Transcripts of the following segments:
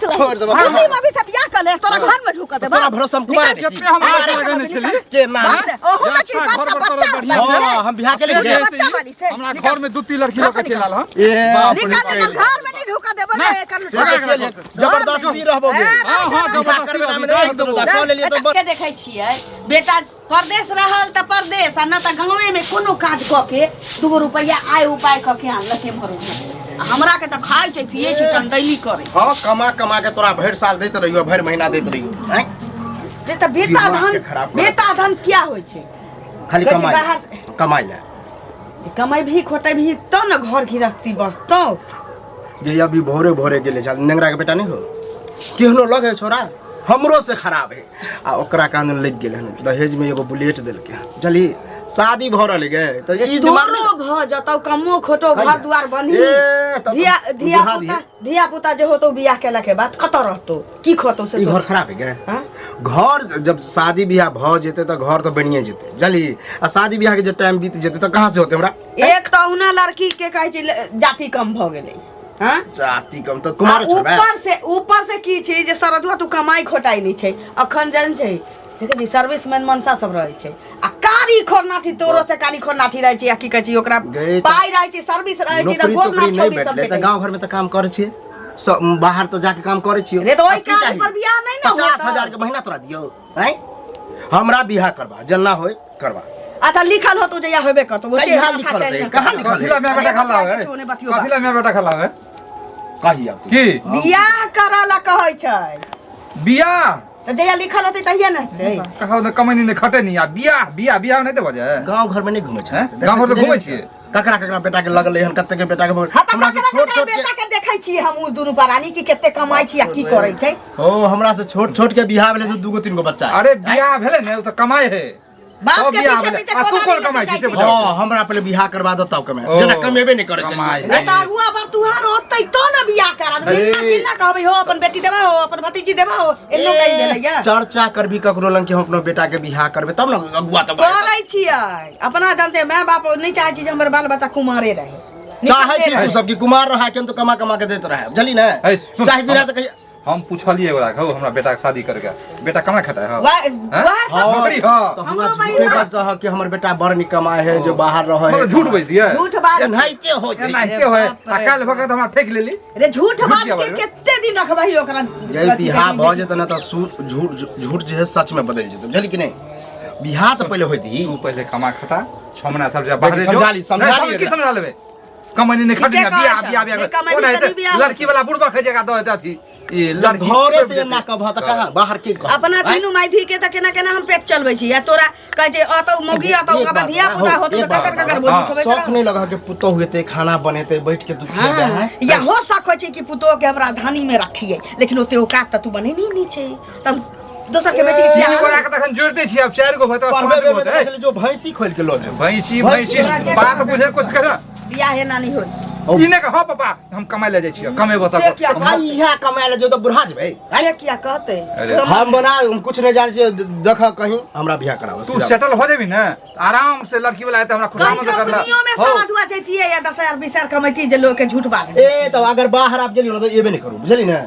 सोचलही? छोड़ देबो। बुद्धि मौगी से बियाह कर ले, तोरा घर में ढुका देबो। तोरा भरोसा हम कुमार निकल। केते हमरा अरे, आशा लगेने निकल। छली के ना बाप रे, ओहू में की अच्छा, घर बच्चा पर तोरा बच्चा बढ़िया से। हाँ, हम बियाह के लिए बच्चा गए। बच्चा वाली से। हमरा निकल। घर में दू तीन लड़की लऽ के चलि आयल हन ए, बाप रे निकल निकल घर में नहीं ढुका देबो रे एकर से देखिए ले, जबरदस्ती रहबोगे हाँ हाँ बियाह जबरदस्ती करबे रहबी, ना दाहि नहीं देबो। तो कऽ लेलियै तऽ के देखै छियै बेटा परदेश रहल तऽ परदेश आ न तऽ गाँवे में कोनो काज कऽ के दूगो रुपैआ आय उपाय कऽ के आनलक एम्हर ओम्हर आ हमरा के तऽ खाइ छै पियै छै चंदैली करे हाँ कमा कमा के तोरा भरि साल दैत रहियो भरि महीना दैत रहियो हैं रे तऽ बेटा दिमाग धन के खराब करत। बेटा धन क्या होइ छै खाली कहै छै कमाइ बाहर से- कमाइ ले कमेबही खोटेबही तब ने घर गृहस्थी बसतौ जे अभी भोरे भोरे गेले छल नेंगरा के बेटा नहीं हो केहनो लग है छोरा हमरो से खराब है आ ओकरा कान लग गेल हन दहेज में एगो बुलेट देलके हन जली शादी भऽ रहल गे तऽ ई दिमाग तोरो भऽ जतौ कमो खोटो कहिया? घर दुआर बनी ए, तब धिया धिया बुझा पुता दिहे। धिया पुता जे होतौ बियाह केला के बाद कतऽ रहतौ की खोतौ से ई घर सोच खराब है गे हाँ? घर जब शादी बियाह भऽ जेतै तऽ घर तऽ बनिए जेतै बुझलही आ शादी बियाह के जे टाइम बीत जेतै तऽ कहाँ से होतै हमरा एक तऽ ओहुना लड़की के कहै छै जाति कम भऽ गेलै हाँ जाति कम तऽ कुमार आ छोड़बै ऊपर से ऊपर से की छै जे सरदुआ तू कमाई खोटाई नहीं छै अखन जन छै देखै छी सर्विसमैन मनसा सब रहै छै आ कारी खोरनाठी तोरो से कारी खोरनाठी रहै छै आ की कहै छै ओकरा गई तऽ- पाइ रहै छै सर्विस रहै छै तऽ नौकरी गोर तोकरी नाथ नहि छौड़ी सब भेटलै तऽ भेटै गाँव घरमे तऽ काम करै छियै सब बाहर तऽ जाके काम करै छियै रे तऽ ओहि आब की काज चाही? पर बियाह नहि ने पचास होतौ। हजार के महीना तोरा दियौ आँय हमरा बियाह करबा जेना होय करबा अच्छा लिखल होतो जहिया होबे करतो ओते कहिया माथा लिखल चलि हेतै? जातौ। कहाँ लिखल कथी ला माय बेटा अरे खल्ला बतिया है किछो नहि बतियो कथी ला माय बेटा खल्ला है कही अब तू। की बियाह करऽ ला कहै छै बियाह तऽ जहिया लिखल होतै तहिया ने हेतै कहा ने कमैनी नहि खटैनी आ बियाह बियाह बियाह नहि देबऽ जाय गाँव घर में नहीं घूमे छै हैं? गाँव घर तऽ घूमै छियै। ककरा ककरा बेटा के लगलै हन कते के बेटा के हाँ तऽ हमरा से ककरा छोट ककरा छोट के बेटा के देखै छियै हम उ दुनू प्राणी कि कते कमाइ छी आ की करै छै ओ हमरा से छोट छोट के बियाह भेलै से दूगो तीन गो बच्चा है। अरे बियाह भेलै ने ओ तऽ कमाइ है बाप सब के बियाह पीछे भेलै। पीछे आ तू कोदारी कोन लेके कमाइ छी जाइ से छै। बताउ। हाँ हमरा पहले बियाह करवा दो तब कमाए ओ, जेना कमेबे नहीं करे कमाइ। छै रे तऽ अगुआ बार तुहार होतै तो ने बियाह करा देबै। ए। किन्ना किन्ना कहबै हो अपन बेटी देबा हो अपन भतीजी देबा हो एनो कहि देलै या चर्चा करबी ककरो लंग कि हम अपना बेटा के बियाह करबे तब न अगुआ तब करै छियै अपना जानते माय बाप नहि चाहै छी जे हमर बाल बच्चा कुमारे रहे चाहे छी निकले तू सब कि कुमार रहा के हम तो कमा कमा के देत रहे बुझली ने है, सुन, चाहे रहे तऽ कहिया हम पूछलिए ओकरा कहू हमरा बेटा के शादी करके बेटा कमा खटा है वएह हैं? वएह सब नौकरी हाँ तो हमरा हमरो झूठे बहिन बजता है कि हमर बेटा बड़ निकमा है जो बाहर रहे है मतलब झूठ बज दिए झूठ बात एनाहिते हो जाइ एनाहिते होए आ काल्हि भऽ के तऽ हमरा ठकि लेली रे झूठ झूठ बात किया के बाजबै? कते दिन रखबही ओकरा जे बियाह भऽ जेतै ने तऽ झूठ झूठ जे है सच में बदलि जेतै बुझली कि नहि बियाह तऽ पहिले होइत ही तू पहिले कमा खटा छह महीना सब जा बाहरे समझा ली, समझा ली की एकरा। समझा लेबे कमैनी नहीं खटी ठीके ना बियाह कहै बियाह छह। बियाह नहि कमैनी ओ नहीं करी बियाह लड़की वाला बुढ़बा खा जगह दो अथी ई जब लड़की घरे से एना कबह तऽ कहाँ बाहर के कहब? अपना आँय? तीनू माय के तऽ केना केना हम पेट चलबै छी आ तोरा कहै छै अतौ मौगी अतौ एक ओकरा बात धिया पुता हो, होतौ एक तऽ बात ककर ककर बताउ। बोझ हाँ, उठबैत शौक रहौ नहीं लगा कि पुतोह हेतै खाना बनेतै बैठ के तू खेबै हाँ, हैं? या हो सकै छै कि पुतोह के हमरा धानी में रखिए लेकिन ओते औकात तऽ तू बनेने नहि छै तब दोसर के बेटी के तीन बियाह गोरा के तखन जोड़ि दै छियै आब चारि गो भऽ पढ़बै पाँच गो बेर में हेतै। तऽ कहै छलै जो भैंसी खोलि के लऽ जो भैंसी भैंसी तोरा जे बात बुझे कुछ कर बियाह एना नहि होत ई ने कह पापा हम कमाय ले जाइ छियै कमेबो से तब किया आ इएह कमाय ले जो तऽ बुढ़ा जेबै से किया कहते अरे, हम बना हम कुछ नहीं जानै छियै देख कहीं हमरा बियाह कराबऽ तू सीधा। सेटल हो जेबी ने आराम से लड़की वाला आते हमरा कहीं खुशामद करला कंपनियों में हो। सारा दुआ जैतियै या 10,000 20,000 कमैती जे लोग के झूठ बाज ए तब अगर बाहर आबि गेलियै ने तऽ एबे नहि करू बुझली ने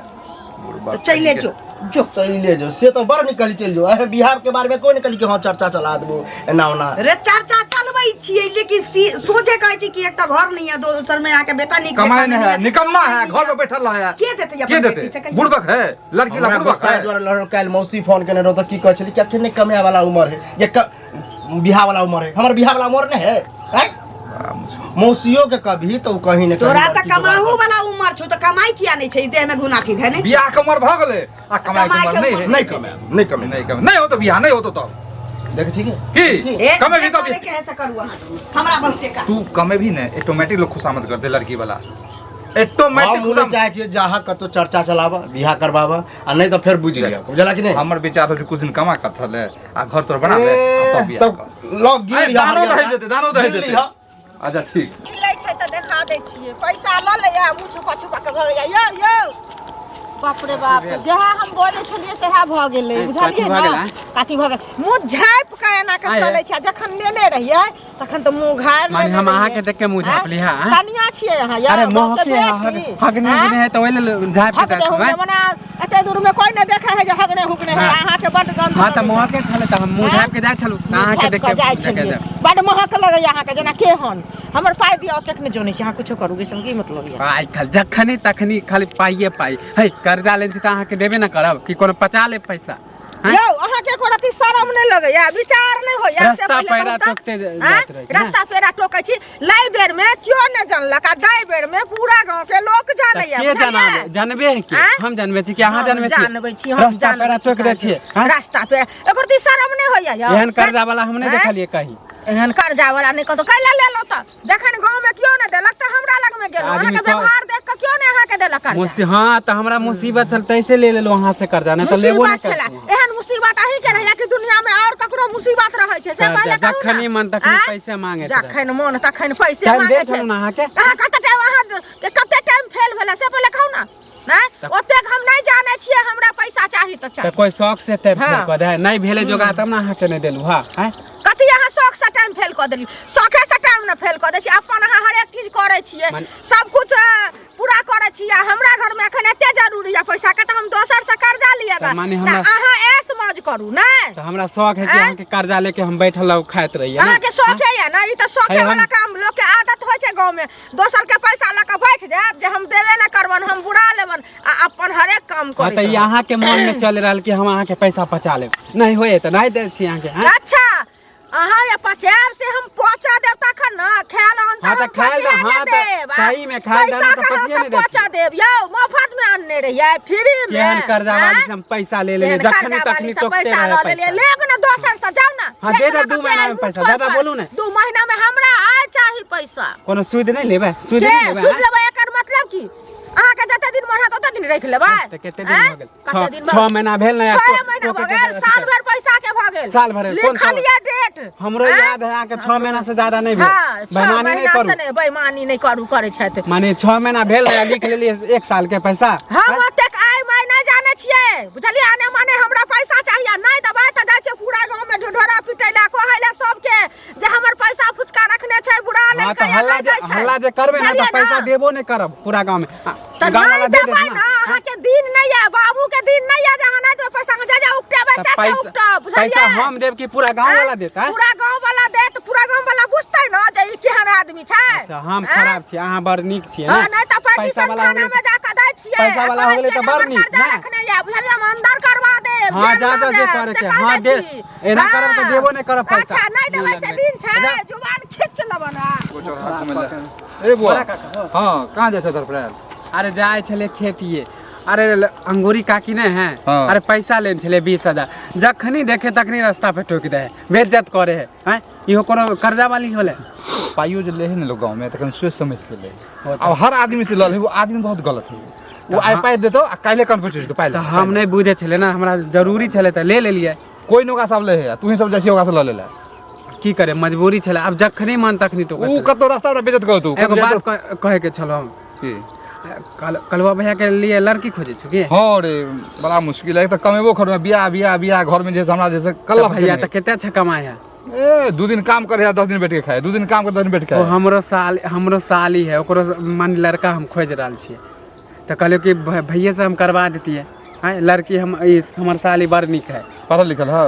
तऽ चले जो जो चलिए जो से तो बड़ निकल चलि जो अरे बिहार के बारे में कोई निकल के हाँ चर्चा चला देबो एना ओना रे चर्चा चलबै छियै लेकिन सोझे कहै छी कि एकटा घर नहीं है दोसर में आके बेटा नीक कमाई बेटा नहीं है निकम्मा है घर में बैठल है के देतै के अपन बेटी से देते कहियौ? बुड़बक है लड़की ला हमरा बुड़बक गोसाई है द्वारा लड़ काल्हि मौसी फोन केने रहो तऽ की कहै छली कि अखन नहि कमाए वाला उम्र है ये बियाह वाला उम्र है हमर बियाह वाला उम्र नहीं है आँय? मौसियो के कभी तो कहीं ने कहीं तोरा तऽ लड़की जोगाड़ कमाहू वाला उमर छौ तऽ कमाई किया नहीं छै देह में घुनाठी धैने छै बियाह के उम्र भऽ गेलै आ कमाई के कमाई उम्र के नहीं उम्र है नहीं कमाएब नहीं कमाएब नहीं कमाई नहीं हो तो बियाह नहीं हो तो तब देखै छी के की ए, कमेबी जे तब करे के है से करू अहाँ हमरा बहुते काज तू कमेबी ने ऑटोमेटिक लोग खुशामद करते लड़की वाला ऑटोमेटिक हम उ नहि चाहै छियै जहाँ कतौ चर्चा चलाबऽ बियाह करबाबऽ आ नहि तऽ फेर बुझि लिअ बुझला कि नहि हमर विचार हो कुछ दिन कमा कर थले आ घर तोर बना ले आ तब बियाह तब कर लग गिर अरे लिहऽ दानो हरियर दही का। जेतै दानो दही गिर जेतै लिहऽ। अच्छा ठीक लै छै तऽ देखा दै छियै पैसा लऽ लैया मुँह छुपा छुपा के भऽ जाइया यौ यौ बाप रे बाप, जएह हम बजै छलियै सएह भऽ गेलै। कथी बुझलियै भऽ ने गेलै? कथी भऽ गेल? मुँह झाँपि कऽ एना कऽ आँय? चलै छै आ जखन लेने रहियै तखन तऽ मुँह घारि माने लेने हम रहियै। अहाँके देख के मुँह झाँपली हँ? आँय? कनिया छियै अहाँ यौ, अरे गाँवके महके बेटी। हगने आँय? हुगने है तऽ ओहि लेल झाँपि के हगने राखबै। हुगने मने एते दूर में कोई नहीं देखे है जे हगने हुगने है। हाँ। अहाँके बड गंध हाँ तऽ लगैया। महके छलै तऽ हम मुँह आँय? झाँपि के जाइ छलहुँ तऽ मुँह अहाँके झाँपि देख कऽ के जाइ देखे छलियै। जायब। बड महक लगैया अहाँके जेना केहन। हमर पाइ दिअ, ओतेक नहि जनै छी अहाँ, कुछो करू गै, की मतलब यऽ? पाइ खाली जखनी तखनी खाली पाइए पाइ है। कर्जा लेने छी तऽ अहाँके देबे ने करब कि कोनो पचा लेब पैसा? आँय? यौ, अहाँके एको रत्ती शरम नहि लगैया, विचार नहि होइया? से रास्ता पहिले पैरा कहू तऽ। टोकते आँय? जाइत रहै छै ने? रास्ता पेरा टोकै छी। लै बेर में केओ नहि जानलक आ दै बेर में पूरा गांव के लोक तऽ जानैया। के बुझलियै? जनाबे जानबे है के? आँय? हम जानबे छी कि अहाँ हम जानबे छी? जानबै छी, हम रास्ता जानबै पैरा छी। टोक दै छियै आँय? रास्ता पे एको रत्ती शरम नहि होइया यौ? एहन कर्जा वाला हम नहि आँय? देखलियै कहीं। एहन कर्जा वाला नहि कहतो। कैला लेलहुँ तऽ? जखन गाँव में केओ नहि देलक तऽ हमरा लग में गेलहुँ। आदमी अहाँके सब- व्यवहार देख कऽ केओ नहि अहाँके देलक कर्जा। हाँ तऽ हमरा मुसीबत छल तैसे ले लेलहुँ अहाँ से कर्जा, नहि तऽ लेबो नहि मुसीबत छला? करतहुँ। एहन मुसीबत अहीं के रहैया कि दुनिया में और ककरो मुसीबत रहै छै से कर्जा, पहिले कहू ने। जखनी मन तखनी आँय? पैसे मांगैत रहै। जखन मन तखन पैसे टाइम मांगे दै छै। छलहुँ ने अहाँके? अहाँ कते टाइम, अहाँ के कते टाइम फेल भेलै से पहिले कहू ने। नहि ओतेक हम नहि जानै छियै, हमरा पैसा चाही तऽ तऽ चाही। कोइ शौक से टाइम हाँ। फेल कऽ दे? नहि भेलै जोगाड़ तब ने अहाँके नहि देलहुँ। हाँ आँय? कथी अहाँ शौक से टाइम फेल कऽ देली? शौके से टाइम ने फेल कऽ दै छी। अपन अहाँ हरेक चीज करै छियै, सब कुछ पूरा करै छियै। आ हमरा घर में एखन एते जरूरी है पैसा के तऽ हम दोसर से कर्जा लिएबै? तऽ माने तऽ अहाँ ऐश मौज करू ने। तऽ हमरा शौक है कि आँय? अहाँके कर्जा लेके हम बैठल रहू, खाइत रहियै ने? अहाँके शौके यऽ ने? ई तऽ शौके है हम- वाला काम। लोक के आदत होइ छै गाँव में दोसर के पैसा लऽ कऽ बैठ जायत जे हम देबे ने करबन, हम बुरा लेबन आ अपन हरेक काम हाँ करी। तऽ ई अहाँके मन में चलि रहल कि हम अहाँके पैसा पचा लेब, नहि होइए तऽ नहि दै छी अहाँके। आँय? अच्छा, अहाँ ये पचायब से हम पहुँचा देब तखन ने खायल अन्न। हाँ, तऽ हम खायल पहुँचे हाँ, ने तऽ देब। आ सही में खायल पैसा दऽ तऽ कहाँ पचिए से नहि दै छी। पहुँचा देब यौ? मोफत में अनने रहियै, फ्री में? केहन कर्जा वाली आँय? से हम पैसा ले लेलियै, केहन जखनी कर्जा वाली तखनी से टोकते पैसा रहे लऽ लेलियै? पैसा। लेब ने दोसर से, जाउ ने। हाँ, दे लेके देब लऽ 2 कऽ महीना में मुँह पैसा। ठोर दादा पर। बोलू ने। 2 महीना में हमरा आय चाही पैसा। कोनो सूद नहि लेबै? सूद के नहि लेबै? सुन आँय? लेबै, एकर मतलब की? अहाँके जते दिन मन हैत ओते दिन राखि लेबै। तऽ कते दिन आँय? भऽ गेल? कते दिन भऽ 6 महीना भेल ने? 6 महीना भऽ गेल, साल भरि पैसा के भऽ गेल। साल भरि? कोन लिखल साल? ये डेट। हमरो आँय? याद है, अहाँके 6 महीना से ज्यादा नहि भेल। हाँ, 6 बेईमानी नहि महीना करू। से नहि बेईमानी नहि करू करै छथि। माने 6 महीना भेल ने, लिख लेलियै 1 साल के पैसा। हम ओतेक आइ माइ नहि जानै छियै, बुझलियै? आने माने हमरा पैसा चाहिए। नहि देबै तऽ जाइ छियै पूरा गाँव में ढिढोरा पिटै लए, कहै लए सबके जे हमर पैसा फुचका रखने छै, बुरा हाँ लेलकै तऽ या हल्ला नहि जे दै छै। हल्ला जे करबै ने तऽ बुझलियै पैसा ने? देबो नहि करब पूरा गाँव में। तऽ गाँव नहि वाला दे देत देबै ने? ने, अहाँके दिन नहि यऽ, बाबू के दिन नहि यऽ जे अहाँ नहि देबै पैसा। जा जा उपटेबै तऽ से से पैसा उपटब, बुझलियै? पैसा हम देब कि पूरा गाँव वाला देत? आँय? पूरा गाँव वाला देत। पूरा गाँव वाला बुझतै ने जे ई केहन आदमी छै। अच्छा, हम आँय? खराब छी, अहाँ बड़ नीक छियै हाँ, ने? नहि तऽ पैसा परमिशन वाला हो थाना गेलै में जाके दै छियै। पैसा आ वाला हो कहै गेलै छियै तऽ जे बड़ हमर नीक कर्जा ने? रखने यऽ, बुझलियै? हम अंदर करवा देब, हाँ, जेल जा लऽ जा जे जायब, करै से छै। कहि हाँ, दै दे छी। एना करब तऽ हाँ। देबो नहि करब पैसा। अच्छा, नहि देबै से दिन छै, जा। जुबान खींच लेबन। ए बुआ, हाँ, कहाँ जाइ छै धरफड़ायल? अरे जाइ छलै खेतिए। अरे अंगूरी काकी नहि है? हाँ। अरे पैसा लेने छलै 20,000। जखनी देखे तखनी रास्ता पे टोकि दे है, बेइज्जत करे है। आँय, इहो कोनो कर्जा वाली होले? पाइयो जे ले है ने लोग गाँव में तऽ कनि सोचि समझ के ले। हो। अब हर आदमी से लऽ ले, वो आदमी बहुत गलत है। वो आइ पाइ देतो आ काल्हि कन्फ्यूज जेतो पाइ तऽ ले। हम नहि बुझै छलै ने, हमरा जरूरी छलै तऽ ले लेलियै। कोइ नहि ओकरा सब ले है, तू ही सब जाइ छी ओकरा से लऽ ले ला। की करे, मजबूरी छलै। आब जखनी मन तखनी उ टोकैत। कतौ रास्ता पर बेइज्जत कर तू। एगो बात कहै के छलौ हम। की? कलवा भैया के लिए लड़की खोजै छु की? हाँ रे, बड़ा मुश्किल है। एक तऽ कमेबो घर में बियाह बियाह बियाह, घर में जे हमरा जैसे तऽ कल्ला भैया तऽ कते अच्छा कमाइ है। ए, 2 दिन काम करे है, 10 दिन बैठ के खाए, 2 दिन काम करे, 10 दिन बैठ के ओ खाए। हमरो साल, हमरो साली है, ओकरो मन लड़का हम खोजि रहल छियै तऽ कहलियै कि भैये से हम करवा देतियै। आँय, लड़की हम ई हमर साली बड़ नीक है। पढ़ल लिखल है?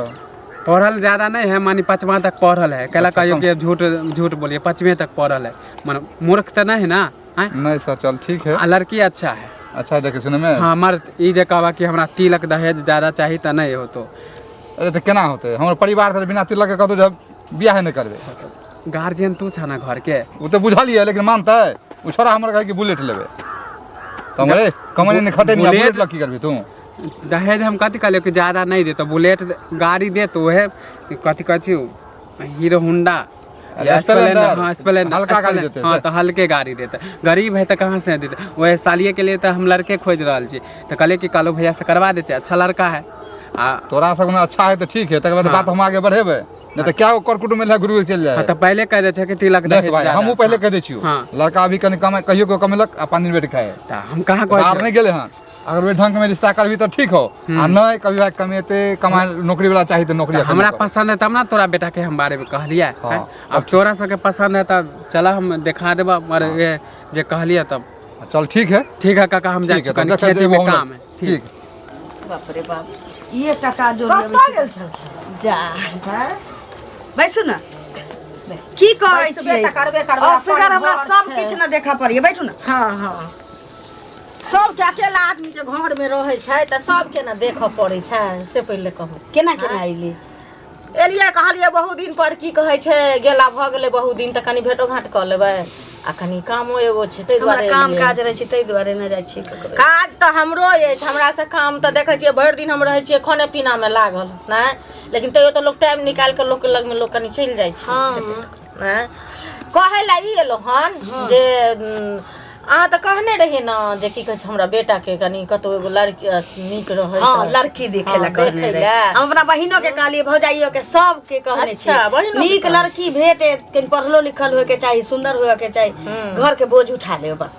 पढ़ल ज्यादा नहीं है, मानी 5वां तक पढ़ल है। कहला अच्छा, कहियो कम। कि झूठ झूठ बोलिए, 5वें तक पढ़ल है, माने मूर्ख तऽ नहीं है ना? आँय? नहीं सर, चल ठीक है। आ लड़की अच्छा है। अच्छा, देखे सुने में। हाँ, हमर ई जे कहबा कि हमरा तिलक दहेज ज्यादा चाही तऽ नहीं होतो। अरे तऽ केना होतै? हमर परिवार तऽ बिना तिलक के कतौ जब बियाह नहि करबै। गार्जियन तू छा ना घर के। ओ तऽ बुझल यऽ, लेकिन मानतै ओ छोरा हमर? कहै कि बुलेट लेबै तऽ हम रे कमनी नहि खटे नहीं, बुलेट- बुलेट लऽ की करबी तू? दहेज हम कथी कहलियै कि ज्यादा नहीं देतो, बुलेट गाड़ी देत, उहे कथी कहै छी, हीरो होंडा अरे या स्प्लेंडर। हाँ, स्प्लेंडर। हल्का गाड़ी स्प्लेंडर, देतै हाँ से। तऽ हल्के गाड़ी देतै। गरीब है तऽ कहाँ से देतै? वएह सालिए के लिए तऽ हम लड़के खोजि रहल छी तऽ कहलियै कि कालू भैया से करवा दै छै, अच्छा लड़का है। आ तोरा सब अच्छा है तऽ ठीक है, तकर बाद हाँ। बात हम आगे बढ़ेबै, नहीं तऽ क्या कर कुटुम्ब मिल गुरु चलि हाँ जाए। तऽ पहिले कहि दै छै कि तिलक देख दहेज भाई, ज्यादा। हमहूँ पहिले कहि दै छियौ। हाँ। लड़का अभी कनि कमे कहियो कऽ कमेलक आ 5 दिन बैठ खाए। तऽ हम कहाँ कहै बाहर छियै? नहि गेलै हन। अगर ओहि ढंग में रिश्ता करबी तऽ ठीक हो आ नहीं कभी भाई कमेते कमाए नौकरी वाला चाही तऽ नौकरी तऽ अखन हमरा नहीं करब। पसंद है तब ना तोरा बेटा के हम बारे में कहलियै हाँ। हैं? अब तोरा सबके पसंद है तब चला हम देखा देबा मगर ये जे कहलियै तब चल ठीक है ठीक है काका हम जाइ ठीक है छी तब कनी देखा खेती जेबो में हम लोग। काम है ठीक ठीक बाप रे बाप ये टका जोड़ कतऽ गेल छल जा बैसू ने की कहै बैसबे छियै तऽ करबे करबै, असगर अपन हमरा घर सब छै। किछु ने देखऽ पड़ैए बैठू ने हँ हँ सबके अकेला आदमी जे घरमे रहै छै तऽ सबके ने देखऽ पड़ै छै से पहिले कहू केना केना अयली एलियै कहलियै बहुत दिन पर की कहै छै गेला भऽ गेलै बहुत दिन तऽ कनि भेटो घाट कऽ लेबै आ कनि कामो एगो छै ताहि हमरा दुआरे काम एलियै। काज रहै छै ताहि दुआरे नहि जाइ छियै ककरो काज तऽ हमरो अछि हमरा से काम तऽ देखै छियै भरि दिन हम रहै छियै खाने पीनामे लागल नहि लेकिन तैयो तऽ लोक टाइम निकालि कऽ लोकके लगमे लोक कनि चलि जाइ छै नहि कहै लए ई एलहुँ हन जे अहाँ तऽ कहने रहियै ने जे की कहै छै हमरा बेटाके कनि कतहु एगो लड़की नीक रहै हँ तऽ- लड़की देखे ला हँ, कहने देखै रहे लए। हम अपना बहिनो के कहलियै भौजाइयो के सबके कहने अच्छा, छियै बहिनो के नीक कहने। लड़की भेटे कनि पढ़लो लिखल होय के चाही सुंदर होय के चाही घर के बोझ उठा ले बस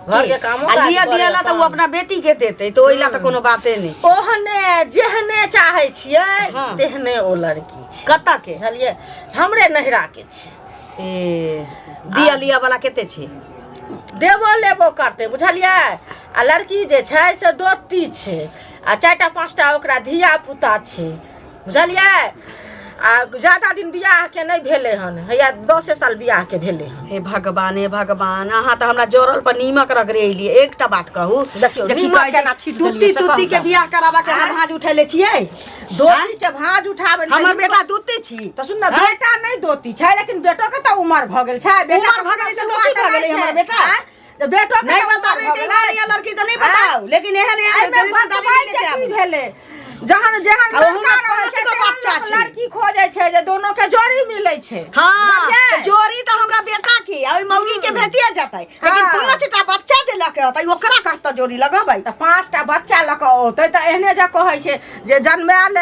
घर के कामो आ काज लिअ करे दिअ ला तऽ ओ अपन। अपना बेटी के देतै तऽ ओहि ला तऽ कोनो बाते नहि छै। ओहने जेहने चाहै छियै हँ। तेहने ओ लड़की छै कतऽ के बुझलियै हमरे नहिरा के छै ए दिअ लिअ वाला कते छै देबो लेबो करतै बुझलियै आ लड़की जे छै से दोती छै आ चारिटा पाँचटा ओकरा धिया पुता छै बुझलियै आ ज्यादा दिन बियाहके नहि भेलै हन हैया दसे साल बियाहके भेलै हन हे भगवान हे भगवान अहाँ तऽ हमरा जरल पर नीमक रगड़े एलियै एकटा बात कहू देखियौ, जे की नीमक कहै छै, केना छीट देलियै दूती से तूती कहू के तऽ। बियाह कराबा के हम भाँज उठेले छियै दोती के भाँज उठाबै हमर बेटा दूती छी तऽ सुन ने बेटा नहि दोती छै लेकिन बेटो के तऽ उमर भऽ गेल छै बेटा उमर भऽ गेलै तऽ दोती भऽ गेलै हमर बेटा। आँय? तऽ बेटो के नहीं तऽ उमर बताबे भऽ के गेलै। ईमान या लड़की तऽ नहीं बताओ लेकिन एहन एहन एहिमे रिश्तेदारी बतबै नहीं लेके के की आबू। भेलै जहन जेहन आ ओहूमे लड़का रहै पाँच छै गो तेहन बच्चा लोक छै। लड़की खोजै छै जे दोनो के जोड़ी मिलै छै हाँ बुझलियै? तऽ जोड़ी तऽ हमरा बेटा के आ ओहि मौगी के भेटिए जेतै लेकिन हाँ। पांच टा बच्चा जे लऽ के अतै ओकरा कतऽ जोड़ी लगबै तऽ पाँचटा बच्चा लऽ कऽ औतै तऽ एहने जे कहै छै जे जन्मायल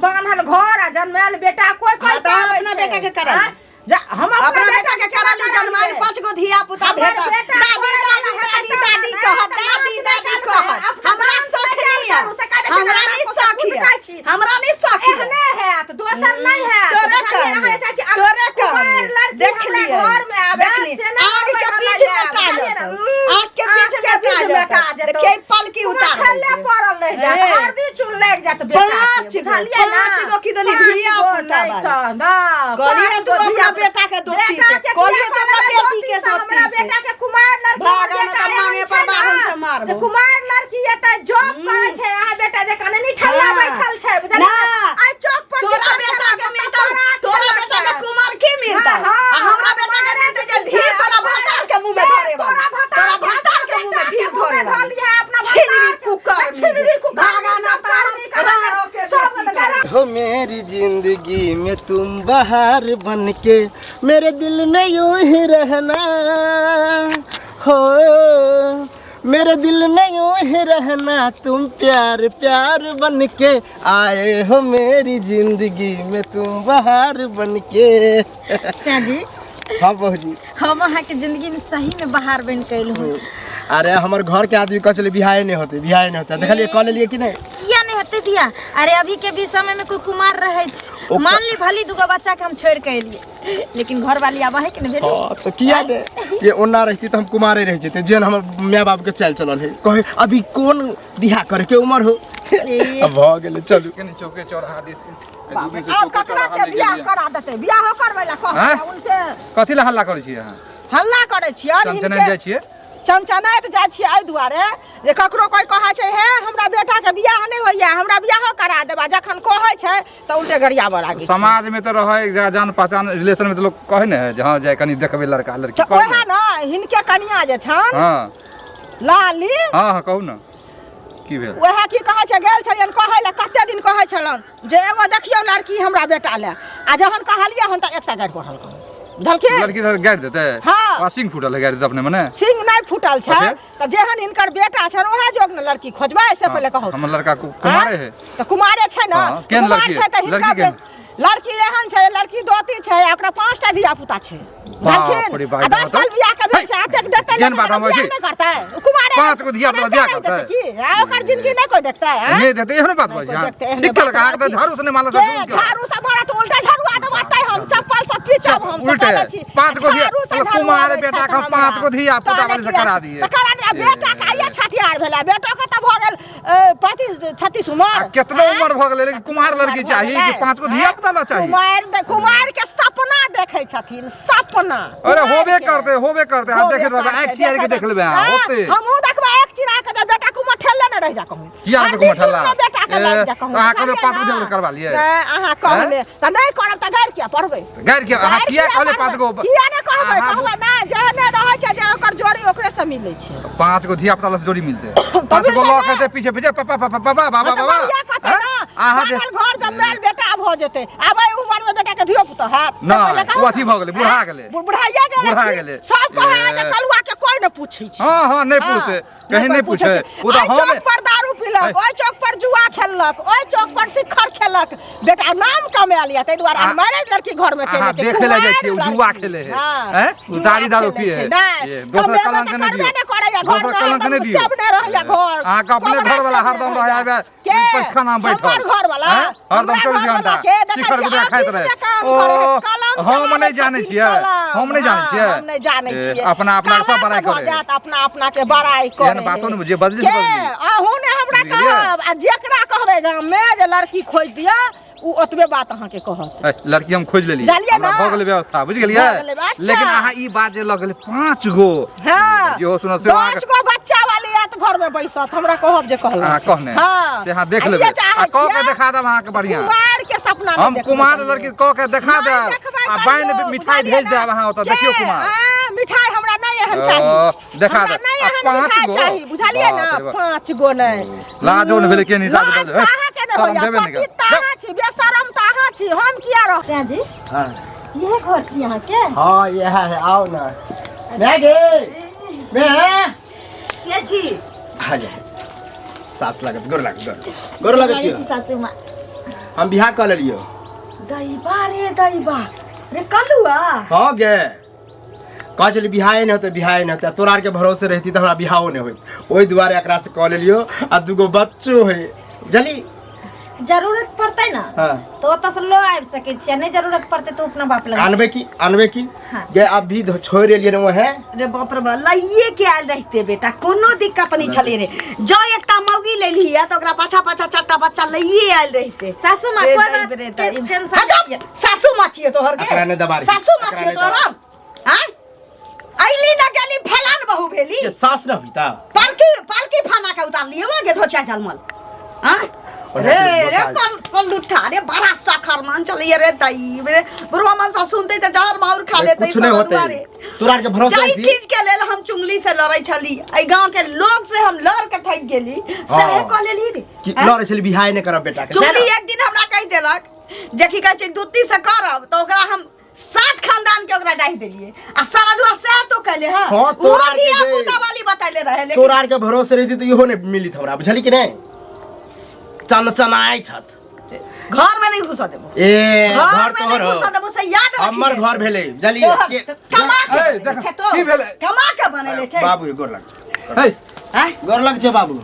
बान्हल घर आ जन्मायल बेटा कोइ कोइ हाँ, तऽ अहाँ अपना बेटा के करा आँय? जा- हम अपना बेटा के करा लू जन्मायल पांच गो धिया पुता हमर भेटत बेटा दादी कोइ दादी वाला दादी हेतै दादी तऽ कहत नहि, दादी तऽ दादी नाच कहत नहि करतै, हमरा अपना सख नाच नहीं है करू, से कहै छै, हमरा नहीं नाच सख फुदकाइ छी। है हमरा नहीं सख है एहने हैत दोसर नहीं हैत तोरे बुझलियै? अहाँ कहनी चाची, आब तोरे कुमार कहनी लड़की देख हमरा लियै घर में आबे, देख लियै से नहि आग के बैठल बीच रहैया, में टा बुझलियै जेतौ ने? आग के बीच में टा मेटा जेतौ जेतौ। देखियै पलकी उतार खेले देलकै। पड़ल रहि जायत हे। हरदी चून लागि जायत बेटा के, पाँच गो, बुझलियै ना? पाँच गो की देली पाँच धिया गो पुता नहि बाली। तऽ ना, कहलियै पाँच तू गो अपना धिया- बेटा के दोती बेटा से, के कहलियै किया तू अपना कहबै बेटी के दोती से? हमरा दोती से। बेटा के कुमार लड़की भागा हमर न बेटा तऽ मांगे एहन पर छै बाभन ना, से मारबो। जे कुमार लड़की एतऽ जॉब करै छै अहाँ बेटा जे कने निठल्ला हाँ। बैठल छै बुझलियै ना। आइ चौक पर तोरा सिखल बेटा के छलै, मिलतौ तोरा तोरा बेटा के कुमार की मिलतौ हाँ, हाँ, आ हमरा बेटा के मिलतै जे ढीर तोरा भतार के मुंह में धरे वाला तोरा भतार के मुंह में ढीर धरे वाला छिनरी कुकर छिनरी कुकर भागा ना तारा के सब बेटी हो मेरी जिंदगी में तुम बाहर बन के मेरे दिल में यूं ही रहना हो मेरे दिल में यूं ही रहना तुम प्यार प्यार बन के आए हो मेरी जिंदगी में तुम बाहर बन के जी हाँ बहू जी हम अहाँके जिंदगी में सही में बाहर बनि के अयलहुँ अरे हमर घर के आदमी कहै छलै बियाहे नहि होतै बियाहे नहि होतै देखलियै कऽ लेलियै कि नहि किया नहीं हेतै बियाह अरे अभी के भी समय में कोई कुमार रहै छै मान ली भली दूगो बच्चा के हम छोड़ के एलियै लेकिन घर वाली आबै है कि नहीं भेलै हाँ तो किया ने ये ओना रहती तो हम कुमारे रह जेते जेन हमर माय बाप के चाल चलन है कहे अभी कौन बियाह करे के उम्र हो अब भऽ गेलै चलू कनि चौके चौराहा दिस दू दिन से आब चौके ककरा चौराहा के नहि बियाह गेलियै। करा देतै बियाहो करबै ला आँय? कहै उनके कथी लए हल्ला करै छियै अहाँ हल्ला करै छियै और चनचनाइत हिनके जाइ छियै चनचनाइत जाइ छियै एहि दुआरे जे ककरो कोइ कहै छै हे हमरा बेटाके बियाह नहि होइया हमरा बियाहो करा देबा जखन कहै छै तऽ उल्टे गरियाबऽ लागै छै समाज में तऽ रहै जान पहचान रिलेशन में तऽ लोक कहै ने है जे हँ जाय कनि देखबै लड़का लड़की तऽ कहै ओएह ने ने हिनके कनिया जे छनि हँ लाली हँ हँ कहू ने की भेल ओएह की कहै छै गेल छलियनि कहै लए कते दिन कहै छलनि जे एगो देखियौ लड़की हमरा बेटा लए आ जहन कहलियै हन तऽ एक सए गारि पढ़ल बुझलखिन लड़की तऽ गारि देतै हँ। आ सिंह फूटल है गारि देतै अपने मने सिंह नहि फूटल छै अच्छा। तऽ जेहन हिनकर बेटा छनि ओएह जोग ने लड़की खोजबै से पहिले कहू हमर लड़का कुमारे है तऽ कुमारे छै ने हँ, केहन कुमार लड़की छै तऽ है? हिनका लड़की केहन? लड़की एहन छै लड़की दोती छै आ ओकरा 5टा धिया पुता छै बाप रे बाप, आ 10 साल बियाह के भेल छै एतेक देतै जेहन बात हम बियाह होइ छी। नहि करतै ओ कुमारे 5 गो धिया पुता एनाहिते बियाह रहि करतै। जेतै की आ ओकर जिंदगी नहि कोइ देखतै आँय? नहीं देते एहन बात नहि बजै कोइ अहाँ। देखतै, एहने ठीक केलक बात अहाँके तऽ छी। झाड़ू से नहि मारलक के तऽ झाड़ू से मारत उल्टा झाड़ू आ देब अतै हम चप्पल से पीटब हम से उल्टे। कहै छी 5 गो धिया- झाड़ू से झाड़ू कुमार आबै बेटा छै के हम तऽ 5 गो धिया पुता तहने वाली से किया- करा दिए। तऽ करा दिए बेटा के आइए छठिहार भेलै बेटो के तऽ भऽ गेल 35-36 उमर आ केतनो उमर भऽ गेलै लेकिन कुमार लड़की चाही कि 5 गो धिया पुता ला चाही कुमार कुमार के सपना देखै छथिन सपना अरे कुमार होबे के। करते होबे करते अहाँ होबे देखैत रहबै करतै, आँखि चियार के देख लेबै अहाँ हाँ, होते हमहूँ देखबै एक चिरा के जे बेटा कुमार ठेलले ने रहि जा कहूँ किया हर ने कुमार बीच ठेलला? में बेटा के ए, लागि जा कहूँ अहाँ कहबै बुझलियै 5 गो ना? धिया पुता करबा लियै। नहि, अहाँ कहले तऽ नहि करब तऽ गारि किया पढ़बै गारि किया अहाँ गारि किया कहले पढ़बै? 5 गो किया नहि कहबै अहाँ कहबै ना जेहने रहै छै जे ओकर जोड़ी ओकरे से मिलै छै 5 गो धिया पुता ला जोड़ी मिलते 5 गो लऽ के एतै पीछे पीछे पापा पापा पापा बाबा हँ, तऽ बाबा बढ़िआँ कहतै हैं? ना, अहाँ जे बान्हल घर जमैल बेटा भऽ जेतै आब एहि उमर में बेटा के धियो पुतो हैत से नहि, पहिले कहू ओ अथी ने। भऽ गेलै, बुढ़ा हैं? गेलै। बुढ़ाइए गेलै बुढ़ा छी। गेलै। सब कहै है जे ए। कलुआ के कोइ नहि पूछै छै हाँ हाँ नहीं हाँ, पूछते कहीं कोइ नहीं पूछे छै। वो तो एहि हम चौक पर दारू पीलक है। ओहि चौक पर जुआ खेललक ओहि चौक पर शिखर खेलक बेटा नाम कमायल यऽ ताहि दुआरे आ- मैरिज लड़की घर में चलि अहाँ जेतै देखे लए जाइ कुमारि छियै, ओ जुआ लड़की। खेले है। हाँ, हैं? ओ जुआ दारू दारू खेले पिए छै। है। नहि, ये, दोसर कमेबो कलंक तऽ नहि करबे दियौ। नहि करैया, दोसर घर में कलंक नहि हरदम दियौ। सब नहि रहैया घर अहाँके अपने कमरा घरवाला सब नहि हरदम रहै रहैया। आबे के? पैखाना में बैठल। हमर घरवाला हैं? हरदम हमरा 24 घरवाला घंटा के देखै शिखर छियै, गुटखा खाइत ऑफिस रहै। में काम ओ, करै है, कलम हम चलाबै नहि जानै छथिन, छियै, कलम। हम नहि जानै हाँ, छियै। हम नहि जानै ए, छियै अपना अपना सब कला बड़ाइ से भऽ करै। जायत अपना अपना के बड़ाइ करै एहन बातो नहि जे बजली से के? बजली। अहूँ ने हमरा बुझि गेलियै? कहब आ जेकरा कहबै गाम में जे लड़की खोजि दिअ ओ ओतबे बात अहाँके कहत ए, लड़की हम खोजि लेलियै जानलियै हमरा ना? भऽ गेलै व्यवस्था बुझि गेलियै भऽ गेलै, अच्छा। लेकिन अहाँ ई बात जे लऽ गेलै 5 गो हाँ जेहो सुनत से 10 अहाँके गो बच्चा वाली आयत घर में बैसत हमरा कहब जे कहलक अहाँ कहने हाँ से अहाँ देख आ लेबै इहे चाहै आ कह के छियै, देखा देब अहाँके बढ़िआँ कुमार के सपना नहि हम देखबै कुमार कहियो। लड़की कह के देखा नहि देब देखबै आ कहियो, बान्हि मिठाई बुझलियै भेज ना? देब अहाँ ओतऽ के? देखियौ कुमार हाँ, मिठाई हमरा नहि एहन ओ, चाही देखा हमरा देब। नहि आ एहन 5 मिठाई गो? चाही बुझलियै ना बाप रे बाप। 5 गो नहि लाजो नहि भेलै के निशा लाज तऽ अहाँके नहि शरम होइया भेबे नहि पति करत। तऽ अहाँ छी बेशरम तऽ अहाँ छी हम किया रह सैया जी हाँ इहे घर छी अहाँके हाँ यह है आओ ना मैं गे मैं के छी आ जा सास लागत गोर लागत गोर गोर लागत लागै छियो छी सासू माँ हम बियाह कऽ लेलियो दैबा रे दैबा रे कलुआ हाँ गे कहै छली बियाहे नहि होतै बियाहे नहि होतै आ तोरा आरके भरोसे रहिती तऽ हमरा बियाहो नहि होइत ओहि दुआरे एकरा से कऽ लेलियो आ दूगो बच्चो है बुझली जरूरत पड़तै ना हाँ तो ओतऽ से लो आबि सकै छियै नहि जरूरत पड़तै तऽ अपना बाप लग आनबै की आनबै की हाँ। गे अभी छोड़ि एलियै ने वएह रे बाप रे बाप लइए के आयल रहिते बेटा कोनो दिक्कत नहीं छलै रे जो एकटा मौगी लेलही है तऽ ओकरा पाछा पाछा चारिटा बच्चा लइए आयल रहिते सासू माँ रे कोई दैब बात रे के दैब। टेंशन हट नहीं जाओ, सासू माँ छियै तोहर गे एकरा नहि दबारी। सासू माँ एकरा छियै नहि तोहर हम आँय अइली ना गेली फलान बहू भेली के सास न होई ता पालकी पालकी फाना के उतारलियै वो गे धोछा झलमल आँय और रे हैप्पी रे दोसा। कल कल उठा रे बड़ा सखर मान चलिए रे दाई रे बुढ़वा मन सा सुनते त जहर माउर खा लेते कुछ नहीं होते तोरा आर के भरोसा जाहि थी चीज के लेल हम चुंगली से लड़ै छली एहि गांव के लोग से हम लड़ के थकि गेली सएह कह लेली रे कि आँय? लड़े छली बियाह नहीं करब बेटा के सएह चुगली ने? एक दिन हमरा कहि देलक जे की कहै छै दूती से करब तऽ ओकरा हम सात खानदान के ओकरा डाहि देलियै आ सरडुआ सएह तो कहले हँ हाँ, तोरा ओहो आर के धिया जे- पुता वाली बतैले रहे लेकिन तोरा आर के भरोसे रहती तो इहो नहीं मिलित हमरा बुझली कि नहीं चन चनाय छत घर में नहीं घुसऽ देबो ए घर घर में नहीं तोहर घुसऽ हो देबो से याद रखी हमर घर भेलै बुझली के कमा के ए, बनेले देख, छै तो की भेलै? कमा के बनेले छै बाबू ये गोर लग छै हे आँय? गोर लग छै बाबू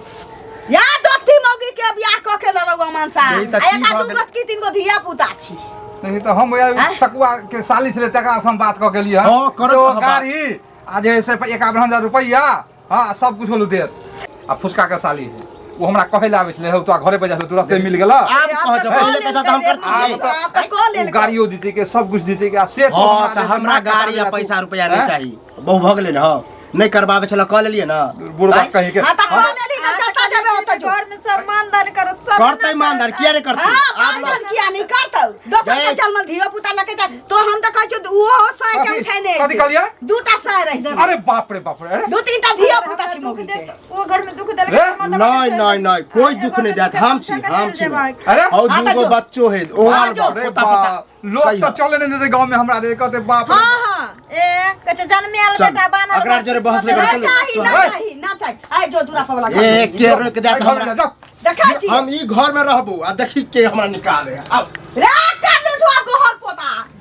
या दोती मौगी के बियाह कऽ के लड़ौआ मनसा यही तऽ आ की एका भऽ दू गेलै? गो की तीन गो धिया पुता छी नहीं तो हम यार आँय? ठकुआ के साली छलै तकरा से हम बात कऽ के लिए हाँ, करत तो रहब बात। गाड़ी आ जे है से 51,000 रुपैआ हाँ सब कुछ बोलू देत आ फुसका के साली है वो हमरा कहै लए आबै छलै हौ तोरा घरे पर जाइ छलै तुरंते मिल गेल आब कह जब पहिले कहता तऽ हम करतियै आब तऽ कऽ लेल ओ गाड़ियो दितै के सब कुछ दितै के आ से तो हाँ तऽ जे हमरा नाक कटा गाड़ी आ देला तू। पैसा रुपैआ नहीं आँय? चाही बहु भऽ गेलै ने हँ नहीं करबाबै छलै कऽ लेलियै ने बुढ़बा आँय? कही के हाँ तऽ कऽ लेली तऽ जतऽ जेबै ओतऽ जो घर में सब मानदान करत सब करतै मानदान किया नहीं करतै हाँ आब मानदान किया नहीं करतौ दोसर के गए। चलमल धियो पुता लके जा तो हम तऽ कहै छियौ ओहो साय के कथी? उठेने कथी कहलियै? दूटा साय रहि देबै अरे बाप रे बाप रे अरे दू तीन टा धियो पुता छै दुख मौगी के देत ओ घर में दुख देलक रे, नहीं नहीं नहीं कोई दुख नहीं देत हम छी हम छी अरे और हाँ, तऽ दूगो जो। बच्चो है ओ हाँ, आर जो। अरे पोता पोता बाप, लोग तो चले नहीं देते गांव में हमरा रे कहते बाप रे हाँ हाँ ए कहे जन्मे आयल चल, बेटा बान्हल अकरा जरे बहस नहीं ना करू, चल, चाही ना चल। चाही ना चाही आइ जो दूरा पर वाला घर ए के रोक देत घर हमरा में जा, जाओ। देखै छी हम ई घर में रहबो आ देखी के हमरा निकाले आउ रे कर लुठवा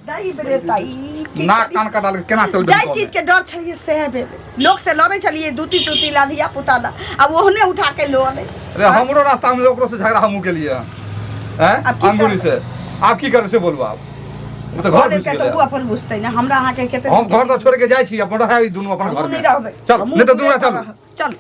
दाई बरे ताई की नाक करी? कान कटा के केना चलबै जाहि चीज के डर छलियै सएह भेलै। लोक से लड़ै छलियै दूती तूती ला धिया पुता ला, आब ओहने उठा के लऽ अलै। अरे हमरो रास्ता में ओकरो से झगड़ा हमहूँ केलिए हैं। आब की अंगूरी करबै? से आब की करबै से बोलू। आब ओ तऽ घर कऽ घुसि लेलकै तऽ गेलै। ओ अपन बुझतै ने, हमरा अहाँके कते हम घर तऽ छोड़ि के जाइ छी, अपन रहै दुनू अपन हमहूँ घर नहि में। रहबै। चल हमहूँ नहि तऽ दूरा दूरे चल। रहब। चल।